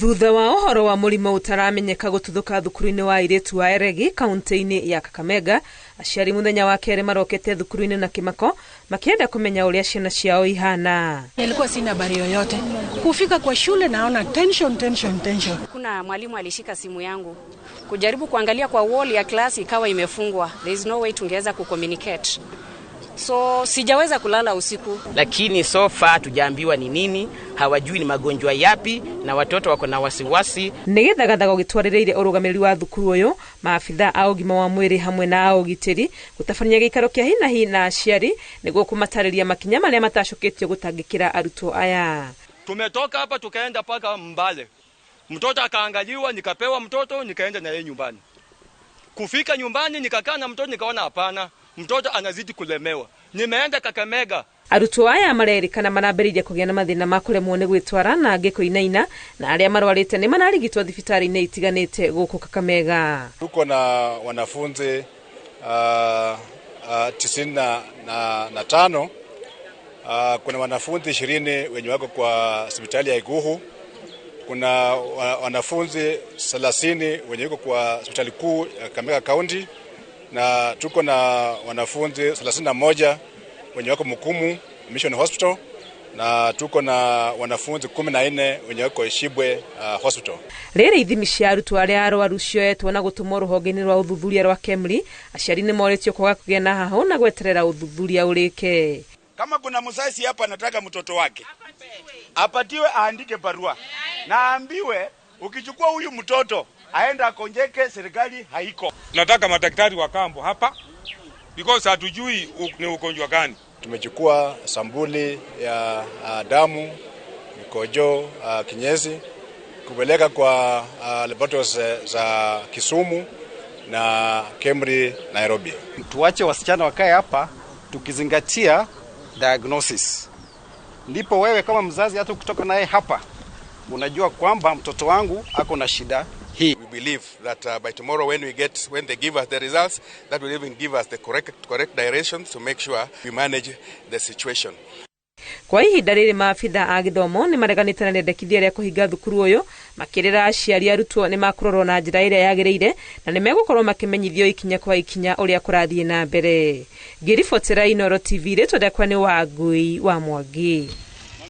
Thutha wa ũhoro wa mũrimũ ũtaramenyeka gũtuthũka thukuru-inĩ wa airĩtu wa Eregi kaunti-inĩ ya Kakamega, aciari mũthenya wa kerĩ marokete thukuru-inĩ na kĩmako makĩenda kũmenya ũrĩa ciana ciao ihana. Nilikuwa sina habari yoyote. Kufika kwa shule naona tension, tension, tension. Kuna mwalimu alishika simu yangu kujaribu kuangalia kwa wall ya class, ikawa imefungwa. There is no way tungeweza kucommunicate, so sijaweza kulala usiku. Lakini so far hatujaambiwa ni nini, hawajui ni magonjwa yapi, na watoto wako na wasiwasi. Nĩ gĩthagathago gĩtwarĩrĩire ũrũgamĩrĩri wa thukuru ũyũ, maabitha a ũgima wa mwĩrĩ hamwe na a ũgitĩri gũtabania gĩikaro kĩa hinahi na aciari nĩguo kũmatarĩria makinya marĩa matacũkĩtio gũtangĩkĩra arutwo aya. Tumetoka hapa tukaenda mpaka Mbale, mtoto akaangaliwa, nikapewa mtoto, nikaenda na yeye nyumbani. Kufika nyumbani nikakaa na mtoto, nikaona hapana, mtoto anazidi kulemewa. Nimeenda Kakamega. Arutwo aya marerĩkana marambĩrĩirie kũgĩa na mathĩna ma kũremwo nĩ gwĩtwara na angĩ kũinaina, na arĩa marwarĩte nĩ mararigitwo thibitarĩ-inĩ itiganĩte gũkũ Kakamega. Tuko na wanafunzi 95. Kuna wanafunzi 20 wenye wako kwa hospitali ya Iguhu. Kuna wanafunzi 30 wenye wako kwa hospitali kuu ya Kakamega County, na tuko na wanafunzi 31 wenye wako Mukumu Mission Hospital, na tuko na wanafunzi 14 wenye wako Shibwe Hospital. Rĩrĩ ithimi cia arutwo arĩa arwaru cioetwo na gũtũmwo rũhonge-inĩ rwa ũthuthuria rwa KEMRI, aciari nĩ morĩtio kwaga kũgĩa na hahũ na gweterera ũthuthuria ũrĩke. Kama kuna mzazi hapa anataka mtoto wake apatiwe, aandike barua na aambiwe, ukichukua huyu mtoto aenda agonjeke, serikali haiko. Tunataka madaktari wa kambo hapa because hatujui ni ugonjwa gani. Tumechukua sampuli ya damu, mikojo, kinyesi kupeleka kwa laboratories za Kisumu na KEMRI Nairobi. Tuache wasichana wakae hapa tukizingatia diagnosis. Ndipo wewe kama mzazi hata ukitoka naye hapa unajua kwamba mtoto wangu ako na shida hii. We believe that by tomorrow when they give us the results, that will even give us the correct directions to make sure we manage the situation. Kwa ihinda rĩrĩ maabitha a gĩthomo nĩ mareganĩte na rĩendekithia rĩa kũhinga thukuru ũyũ, makĩrĩra aciari arutwo nĩ makũrorwo na njĩra ĩrĩa yagĩrĩire na nĩ megũkorwo makĩmenyithio ikinya kwa ikinya ũrĩa kũrathiĩ na mbere. Ngĩribotera Inooro TV, rĩtwa rĩakwa nĩ Wangui wa Mwangi.